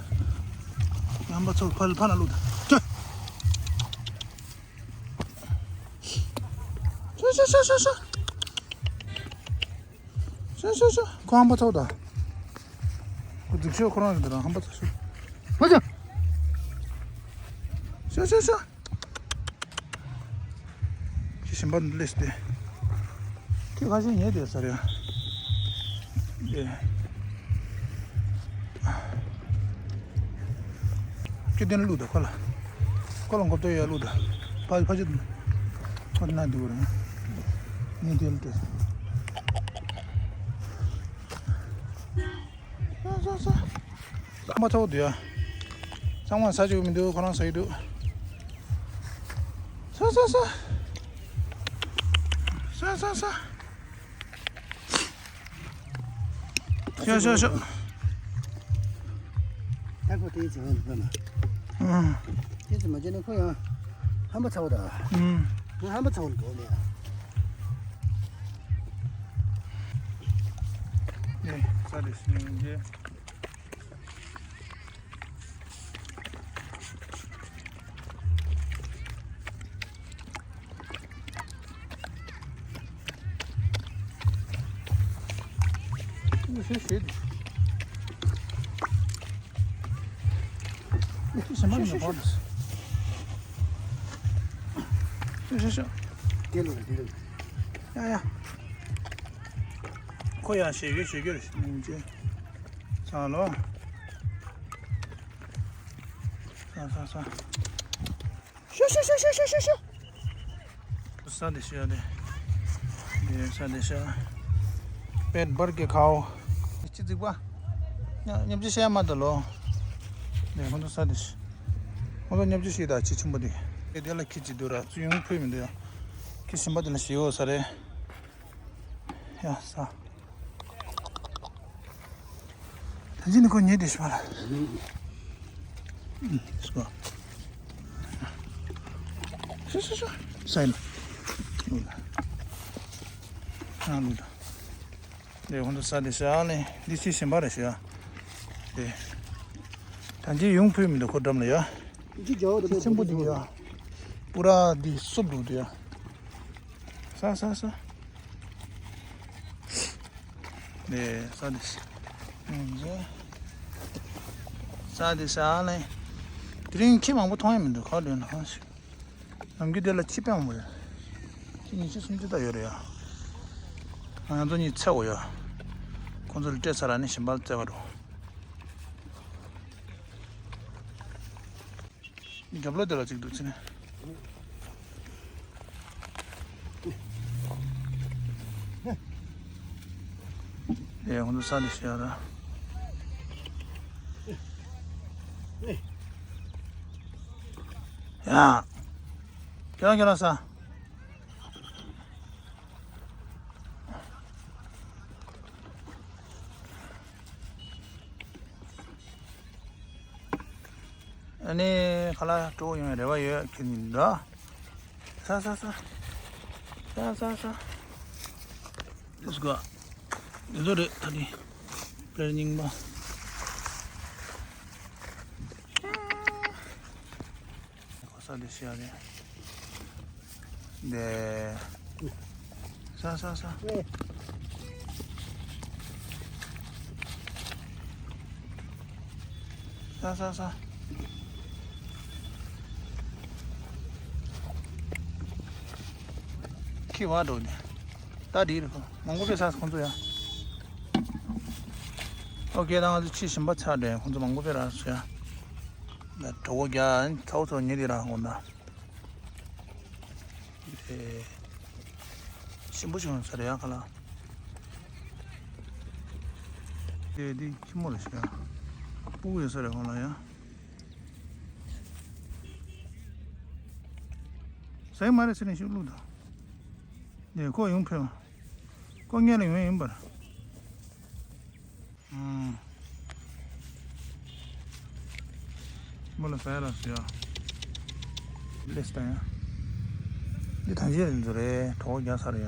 ཧམ་པ་ཚོགས་ཕ་ཕ་ན་ལུ་ད། ཤོ་ཤོ་ཤོ་ཤོ་ཤོ། ཤོ་ཤོ་ཤོ། ཁོ་ཧམ་པ་ཚོགས་ད། ཁོ་རྫིག་ཤོ་ཁོ་རང་རེད་ད་རང་ཧམ་པ་ཚོགས་ཤོ། ཧ་ཅང་། ཤོ་ཤོ་ཤོ། ཁྱི་ཞིམ་པ་འདི་ལས་ཏེ། ཁྱི་ཁ་ཤས་ཉལ་བསྡད་ས་རེད། ཨེ། ཁྱི་དེ་ནས་བླུགས་དང་ཁོ་ལ། ཁོ་ལ་མགོ་བཏོན་ཡ་བླུགས་དང་། ཕ་ཕ་ཆུ། ཁོ་ན་འདུག་རེད། ངས་དེ་ལ་སྤྲད། ས་ས་ས། ཧམ་པ་ཚ་བོ་འདུག་ཡ། ཚང་མ་ཟ་བཅུག་མི་འདུག་ཁོ་རང་ཟ་ཡི་འདུག་ས་ས་ས། ས་ས་ས། ཤོག་ཤོག་ཤོག་ད་ཁོ་དེའི་ཚེ་བ་འདུག་ན། ཨང་། དེ་ཚེ་མ་བྱས་ན་ཁོ་ཡང་ཧམ་པ་ཚ་བོ་དང་། ཨང་། ཁོ་ཧམ་པ་ཚ་བོ་འགྲོ་ལེ། ནས་ས་དེ་སྲིན་རྗེ། ཤོ་ཤོ་ཤོ། ཤོ་ཤོ་ཤོ། ཤོ་ཤོ་ཤོ། དེ་ལོ་དེ་ལོ། ཡ་ཡ། ཁོ་ཡང་ཞེ་གི་ཞེ་གི་རེད་ཟེར་ནས་ཚང་ལོ། ས་ས་ས། ཤོ་ཤོ་ཤོ། ས་དེ་ཤོ་དེ། དེ་ས་དེ་ཤོ། པེད་བར་གྱི་ཁའོ། ཅི་རྫིག་པ། ཉ་ཉམས་ཅི་བཤད་མ་ད་ལོ། དེ་ཁོང་ཚོ་ས་དེ་ཤོ། ཁོང་ཚོ་ཉམས་ཅི་བཤད་ད་ཅི་ཆེན་པོ་དེ། དེ་དེ་ལ་ཁྱི་ཅི་འདུག་ར་ཚུ་ཡོང་ཕུད་མི་འདུག་ཡ། ཁྱི་ཞིམ་པ་དེ་ལ་ཞེ་ཡོད་ས་རེད། ཡ་ས། ད་ཅི་ནི་ཁོ་ཉེ་དེ་ཤི་བ་ལ། ཤི་བ། ཤི་ཤི་ཤི། ས་ཡིན། ལུ་ལ། ཨ་ལུ་ལ། དེ་ཁོང་ཚོ་ས་དེ་ཤ་ལེ། འདི་ཅི་ཞིམ་པ་རེད་ཤ། དེ། ད་ཅི་ཡོང་ཕུད་མི་འདུག་ཁོ་འགྲམ་ལ་ཡ། འདི་རྒྱ་བོ་དེ་ཆེན་པོ་འདི་ཡ། པུ་ར་འདི་སུབ་འདུག་དེ་ཡ། ས་ས་ས། ནས་ས་དེ་ས། ས་དེ་ས་ལེ། དེ་རིང་ཁྱི་མང་པོ་མཐོང་ཡ་མི་འདུག་ག་ལོན་ཧ་ཤི། ནམ་རྒྱུན་དེ་ལ་ཁྱི་དཔེ་མང་པོ་ཡོད། ཁྱི་ཉི་ཤུ་སུམ་ཅུ་ད་ཡོད་རེད་ཡ། ང་ཚོ་གཉིས་ཚེ་འོ་ཡ། ཁོང་ཚོ་ལ་སྤྲད་ཚར་ནས་ཞིམ་པ་བཙལ་བ་འགྲོ། རྒྱབ་ལོགས་དེ་ལ་གཅིག་འདུག་ཚེ་ནས། ཡ་ཁོང་ཚོ་ས་འདི་ཤི་ཡ་ར། ཡ། ཁྱེད་རང་ཁྱེད་རང་ས། ཨ་ནི་ཁ་ལག་སྤྲོ་ཡོང་རེ་བ་ཡོད་ཁྱེད་ཉིད་འདྲ། ས་ས་ས། ས་ས་ས། Let's go. འདི་ཚོ་རེད་ད་ནི། པླེར་རྙིང་པ། གོ་ས་འདི་ཤེས་ཡ་རེད། འདི། ས་ས་ས། ས་ས་ས། ཁྱི་བ་འགྲོ་ནས། ད་འདི་རེད་ཁོ། མང་པོ་ཕེབས་ས་ཁོང་ཚོ་ཡ། ཨོ་ཀེ་ད་ང་ཚོ་ཕྱི་ཞིམ་པ་ཚར་འདྲ་ཁོང་ཚོ་མང་པོ་ཕེབས་ར་སོ་ཡ། ད་གྲོགས་པོ་རྒྱ་ཚ་བོ་ཚོ་ཉེ་དེ་ར་ཁོང་ད། ཨེ། ཞིམ་པོ་བྱུང་ས་རེད་ཡ་ཁ་ལག་དེ་དེ་ཁྱི་མོ་རེད་ཤག་སྤུ་གུ་ཡོད་ས་རེད་ཁོང་ལ་ཡ། ཟ་ཡི་མ་རེད་ཟེར་ནས་ཤུགས་བླུགས་དང་། དེ་ཁོ་ཡོང་ཕེབས། ཁོ་སྔོན་ལ་ཡོང་ཡིན་པར། ཨང་། མོ་ལ་ཟ་ཡ་རག་སོ་ཡ། ལེས་ད་ཡ། འདི་ཐང་ཆེན་རེད་ཚོ་རེད་གྲོགས་རྒྱག་ས་རེད་ཡ།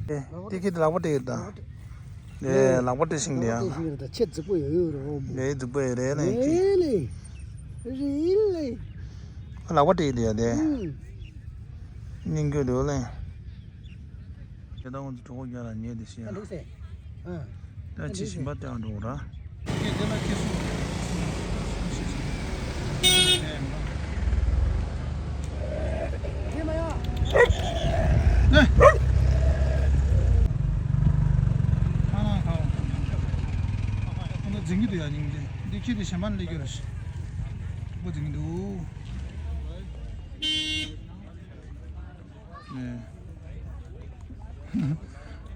ཨེ། དེ་ཁྱེད་ལག་པ་སྤྲད་ཡོད་ད། ལག་པ་སྤྲད་ཤིང་དེ་ཡ། ལག་པ་སྤྲད་ཤིང་རེད་ད་ཆེ་རྫིག་པོ་ཡོད་ཡོད་རེད་འོ་མོ། ལས་རྫིག་པོ་ཡོད་རེད་ལས་ཀྱི། རེད་ལས། རེད་ལས། ལག་པ་སྤྲད་ཡོད་དེ་ཡ་དེ། ཨང་། སྙིང་རྗེ་འདུག་ལས། དེ་ད་ཁོང་ཚོ་གྲོགས་པོ་རྒྱ་ལ་ཉེ་དེ་ཤེས་ཨ་ཡ། འདུག་སེ། ཨ། ད་ཅི་ཞིམ་པ་སྟེར་འགྲོ་ར། ཁྱེད་དེ་ལ་ཁྱེད་སུ། དེ་མ་ཡ། ཨེ། ཁ་ནང་ཁ་འོང་། ཁོང་ཚོ་འཛིང་གི་འདུག་ཡ་སྙིང་རྗེ། འདི་ཁྱེད་དེ་གཞན་པ་ནས་སླེབས་རྒྱུ་རེད། ཁོ་འཛིང་གི་འདུག་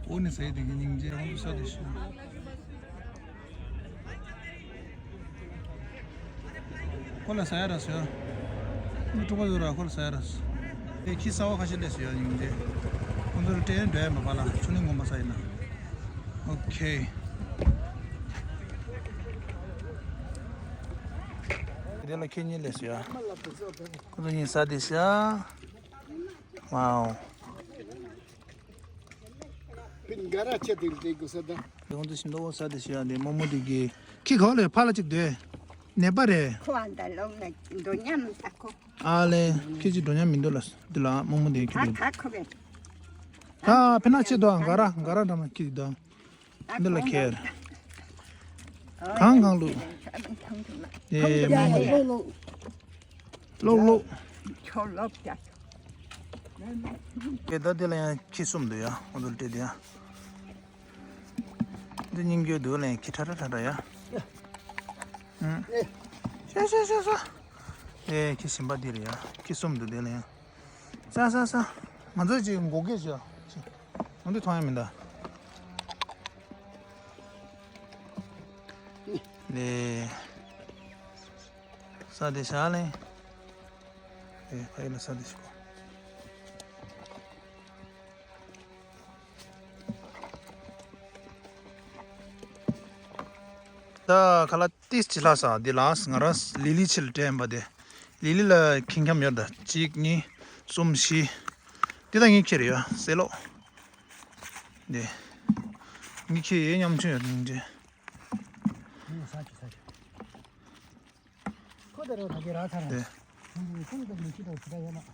ཨོ་ནི་ཟེར་དེ་གི་སྙིང་རྗེ་ཁོང་ཚོ་ས་དེ་ཤི། ཁོ་ལ་ཟ་ཡ་ར་ཟོ། མི་དཀྲུག་པ་ཡོད་ར་ཁོ་ལ་ཟ་ཡ་ར་ཟོ། དེ་ཁྱི་གསར་བ་ཁ་ཤས་སླེབས་སོ་ཡ་སྙིང་རྗེ། ཁོང་ཚོ་ལ་སྤྲད་འགྲོ་ཡ་མ་པ་ལ་ཆུ་ལིང་ངོམ་པ་ས་ཡིན་ན། ཨོ་ཁེ། དེ་ལ་ཁྱེད་གཉིས་སླེབས་སོ་ཡ། ཁོང་ཚོ་གཉིས་ཟ་དེ་ཤ། ཝའོ། པིན་ག་ར་ཆེ་དེ་ལ་དེ་དགོས་ས་ད། དེ་ཁོང་ཚོ་ཤིང་ཏོག་ཟ་དེ་ཤི་ཡ་དེ་རྨོ་མོ་དེ་གི། ཁྱི་ག་བ་ལས་ཕ་ལ་གཅིག་སྡོད། ནད་པ་རེད། ཁོ་ཨ་ད་ལོག་ན་འགྲོ་ཉམས་ད་ཁོ། ཨ་ལེ། ཁྱི་གཅིག་འགྲོ་ཉམས་མི་འདུག་ལ། འདི་ལ་རྨོ་མོ་དེ་ཁྱི་ད་དེ། ད་ཁོ་རེད། ད་ཕི་ན་ཆེ་དོ་ག་ར་ག་ར་འགྲོ་ན་ཁྱི་དེ་ད། འདི་ལ་ཁྱེར། གང་གང་ལུག་དེ་རྨོ་མོ་དེ། ལོག་ལོག་ཁྱོད་ལོག་རྒྱག་དེ་ད་དེ་ལ་ཡང་ཁྱི་གསུམ་འདུག་ཡ། ཁོང་ཚོ་སྤྲད་དེ་ཡ། འདི་སྙིང་རྗེ་འདུག་ལ་ཡང་ཁྱི་ཁྲ་ཁྲ་ཁྲ་ཁྲ་ཡ། ཨུམ། ཤ་ཤ་ཤ་ཤ། ཨེ་ཁྱི་ཞིམ་པ་འདི་རེད་ཡ། ཁྱི་གསུམ་འདུག་དེ་ལ་ཡང་། ས་ས་ས། ང་ཚོ་ཅིག་མགོ་སྐེ་བྱོས། ང་ཚོ་མཐོང་ཡ་མི་འདུག་ལེ། ས་དེ་བཞག་ལེ། ཨེ་ཕ་ཡུལ་ལ་ས་དེ་ཞིག་གོ། ད་ཁ་ལག་ཏིས་ཅི་ལྷག་ས་འདི་ལགས་ང་རང་ལི་ལི་ཕྱི་ལ་སྤྲད་པ་དེ། ལི་ལི་ལ་ཁྱི་འཁྱམ་ཡོད་ད་གཅིག་གཉིས་གསུམ་བཞི། འདི་ད་ངས་ཁྱེར་ཡོད་སེ་ལོ། འདི། ངས་ཁྱེར་ཡོད་ཉམ་ཆུང་ཡོད་ནིང་འདྲེ། ཁོ་ད་རོ་ད་གེ་ར་ཚ་ར། འདི། ཁོང་ཚོ་ཁོང་ཚོ་མི་ཁྱི་དང་ཁྱི་ད་ཡོད་ན།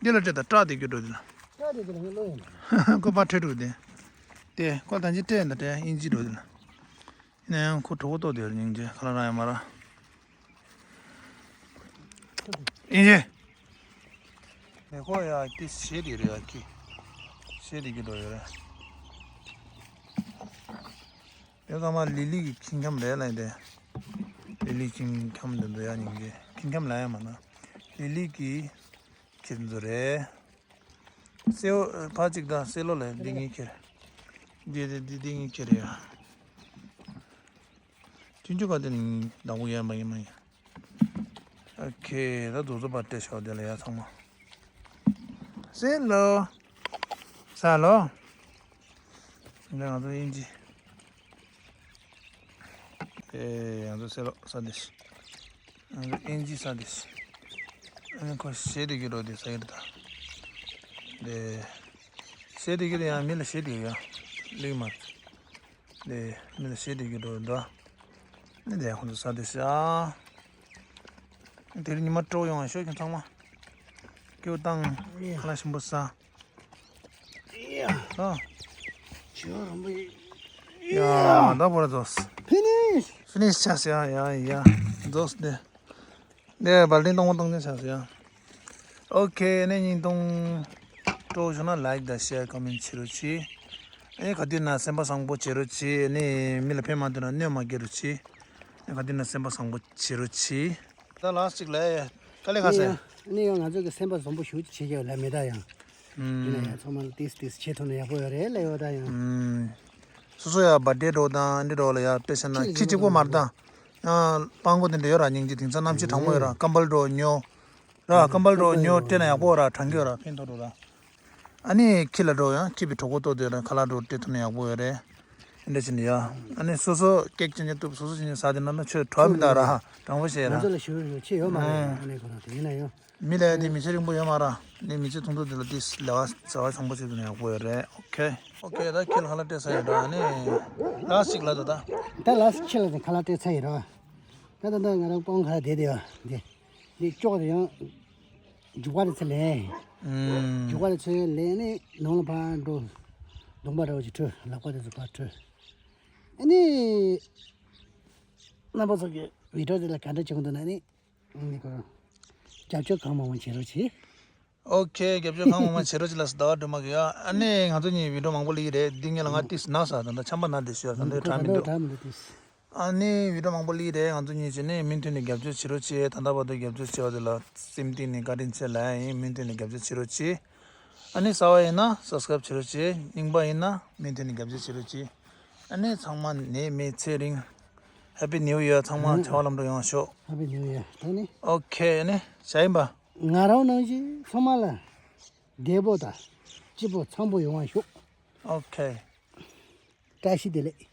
འདི་ལ་སྤྲད་ད་སྐྲག་དེ་རྒྱུ་འགྲོ་འདི་ལ། སྐྲག་དེ་རྒྱུ་ལ་ངས་ལོ་ཡོད་ན། ཁོ་ཕར་ཁྲོད་འགྲོ་འདི། དེ་ཁོ་ད་ཅི་སྤྲད་ད་སྤྲད་ཨིན་ཇི་འགྲོ་འདི་ལ། ཡིན་ན་ཡང་ཁོ་གྲོགས་པོ་ཏོ་དེར་སྙིང་རྗེ་ཁ་ལག་རག་ཡ་མ་རག་ཨིན་ཇི། ནས་ཁོ་ཡ་དེ་ཞེ་དེ་རེད་ཡ་ཁྱི། ཞེ་དེ་གི་འགྲོ་ཡོད་རེད། དེ་ཚང་མ་ལི་ལི་གི་ཁྱི་འཁྱམ་རེད་ལ་དེ། ལི་ལི་ཁྱི་འཁྱམ་དེ་འདུག་ཡ་སྙིང་རྗེ་ཁྱི་འཁྱམ་ལ་ཡ་མ་ན། ལི་ལི་གི་ཁྱི་འདུག་རེད། སེའུ་ཕ་གཅིག་དང་སེ་ལོ་ལས་འདི་ངས་ཁྱེར། འདི་འདི་འདི་འདི་ངས་ཁྱེར་ཡ། ཆུང་ཆུང་ག་དེ་ནི་བདག་པོ་ཡ་མ་ཡིན་མ་ཡིན། ཨོ་ཁེ་ད་དུ་ཚོ་པ་སྤྲད་ཤོག་དེ་ལ་ཡ་ཚང་མ། སེ་ལོ། ས་ལོ། འདི་ང་ཚོ་ཨིན་ཇི། ཨེ་ང་ཚོ་སེ་ལོ་ས་དེ་ཤི། ཨིན་ཇི་ས་དེ་ཤི། ཨ་ནི་ཁོ་ཞེ་དེ་གི་རོ་དེ་ས་ཡིར་ད། དེ་ཞེ་དེ་གི་རོ་ཡང་མི་ལ་ཞེ་དེ་གི་ཡང་ལིག་མ། དེ་མི་ལ་ཞེ་དེ་གི་རོ་འདྲ། ནི་དེ་ཁོང་ཚོ་ས་དེ་ཤ། དེ་རིང་ཉི་མ་དྲོ་ཡོང་བ་ཤོད་ཁྱོད་ཚང་མ། སྐྱོ་བཏང་། ཁ་ལག་ཞིམ་པོ་ཟ། ཨ། ཇོ་རམ་པ། ཡ། ད་བོར་རྫོགས། ཕི་ནིཤ། ཕི་ནིཤ་ཆགས་ཡ་ཡ་ཡ། རྫོགས་ཏེ། ནས་བལ་ཏིང་གཏོང་བ་གཏོང་ཆེན་ཆགས་ཡ། ཨོ་ཁེ། ནས་ཉིན་གཏོང་སྤྲོ་བྱུང་ན་ལའིཀ་དང་ཤེར་ཀོ་མེན་བྱེད་རོགས་གྱིས། ཨེ་ག་དུས་ན་སེམས་པ་བཟང་པོ་བྱེད་རོགས་གྱིས། ནས་མི་ལ་ཕན་མ་ཐོགས་ན་གནོད་མ་སྐྱེལ་རོགས་གྱིས། ཨེ་ག་དུས་ན་སེམས་པ་བཟང་པོ་བྱེད་རོགས་གྱིས། ད་ལགས་གཅིག་ལ་ཡ། དཀའ་ལས་ཁ་ཟེར། ནས་ཡང་ང་ཚོ་གི་སེམས་པ་བཟང་པོ་ཞུ་བྱེད་ཀྱི་ལ་མེད་ད་ཡང་། ཡིན་ན་ཡང་ཚང་མ་ལ་ཏིས་ཏིས་བྱེད་ཐུབ་ན་ཡག་པོ་ཡོད་རེད་ལ་ཡོད་ད་ཡང་། སོ་སོ་ཡ་བར་ཌེ་འགྲོ་དང་འདི་འགྲོ་ལ་ཡ་དཔེ་བཤད་ན་ཁྱི་གཅིག་པོ་མ་རེད་ད། ཡང་སྤང་གོ་དེ་འདྲ་ཡོད་ར། སྙིང་རྗེ་དེང་སང་གནམ་གཤིས་གྲང་མོ་ཡོད་ར། ཀམ་བལ་འགྲོ་ཉོ། ར་ཀམ་བལ་འགྲོ་ཉོ་སྤྲད་ན་ཡག་པོ་ར། གྲང་གི་ཡོད་ར། ཕན་ཐོགས་འགྲོ་ར། ཨ་ནི་ཁྱི་ལ་འགྲོ་ཡང་ཁྱི་བི་གྲོགས་པོ་ཏོ་དེ་ར་ཁ་ལག་འགྲོ་སྤྲད་ཐུབ་ན་ཡག་པོ་ཡོད་རེད། འདྲ་ཞིག་འདི་ཡ། ཨ་ནི་སོ་སོ་ཀེག་ཅན་ཅན་བཏུབ། སོ་སོ་ཅན་ཅན་ཟ་དེ་ན་ན་ཆོས་གྲོགས་མི་འདུག་ར། དྲང་པོ་བཤད་ང་ར། ཚོ་ལ་ཞུ་རྒྱུ་ཆེ་ཡོད་མ་རེད། ཨ་ནི་ཁོ་རང་དེ་ཡིན་ན་ཡང་། མི་ལ་ཡ་དེ་མི་ཚེ་རིང་པོ་ཡོད་མ་ར། ནི་མི་ཚེ་ཐུང་ཐུང་དེ་ལ་དེ་ལ་བ་བྱ་བ་ཚང་པོ་བྱེད་དུ་ན་ཡག་པོ་ཡོད་རེད། ཨོ་ཁེ། ཨོ་ཁེ། ད་ཁྱི་ལ་ཁ་ལག་སྤྲད་ཚར་ཡོད་ར། ཨ་ནི་ལགས་ཅིག་ལ་ད་ད། ད་ལགས་ཁྱི་ལ་ཁ་ལག་སྤྲད་ཚར་ཡོད་ར། ད་ད་ད་ང་རང་སྤང་ཁ་ལ་བསྡད་དེ་ཡ་འདི། འདི་ལྕོག་དེ་ཡང་། རྒྱུག་པ་དེ་ཚོ་ལེན། ཨུམ། རྒྱུག་པ་དེ་ཚོ་ལེན་ནས་ནང་ལ་ཕར་འགྲོ། གདོང་པ་འདྲ་བོ་ཅིག་འཁྲུ། ལག་པ་དེ་ཚོ་ཕར་འཁྲུ། ཨ་ནི། རྣམ་པ་ཚོ་གི་བི་ཌིའོ་དེ་ལ་ག་འདྲ་བྱུང་འདུག་ན་ནི། ཨ་ནི་ཁོ་རང་རྒྱབ་སྐྱོར་གང་མང་མང་བྱེད་རོགས་གྱིས། ཨོ་ཁེ། རྒྱབ་སྐྱོར་གང་མང་མང་བྱེད་རོགས་གྱིས་ལགས་སོ། ཟླ་བ་སྒྲོལ་མ་གི་ཡ། ཨ་ནི་ང་ཚོ་གཉིས་བི་ཌིའོ་མང་པོ་སླེབས་ཀྱི་རེད། འདི་གཉིས་ལ་ང་ཏིས་ན་ས་དང་ད་ཆམ་པ་ན་དེ་ཞུ་ཡ་ད་འདི་ཁོ་དྲ་ད་མི་འདྲ་འདུག་དྲ་མི་འདུག་ཏིས། ཨ་ནི་བི་ཌིའོ་མང་པོ་སླེབས་རེད། ང་ཚོ་གཉིས་བྱས་ནས་མུ་མཐུད་ནས་རྒྱབ་སྐྱོར་བྱེད་རོགས་བྱེད། ད་ལྟ་བར་དུ་རྒྱབ་སྐྱོར་བྱས་པ་དེ་ལ་སེམས་གཏིང་ནས་བཀའ་དྲིན་ཆེ་ལབ་ཡ་ཡིན། མུ་མཐུད་ནས་རྒྱབ་སྐྱོར་བྱེད་རོགས་བྱེད། ཨ་ནི་གསར་པ་ཡིན་ན་སབ་སི་ཀ་རབ་བྱེད་རོགས་བྱེད། རྙིང་པ་ཡིན་ན་མུ་མཐུད་ནས་རྒྱབ་སྐྱོར་བྱེད་རོགས་བྱེད། ཨ་ནི་ཚང་མ་ནད་མེད་ཚེ་རིང་། Happy New Year། ཚང་མ་བྱ་བ་ལམ་འགྲོ་ཡོང་བ་ཤོག Happy New Year། ད་ནི་ཨོ་ཁེ། ཨ་ནི་བྱ་ཡིན་པ། ང་རང་ནང་བཞིན་ཚང་མ་ལ་བདེ་པོ་དང་སྐྱིད་པོ་ཚང་པོ་ཡོང་བ་ཤོག་ཨོ་ཁེ། བཀྲ་ཤིས་བདེ་ལེགས།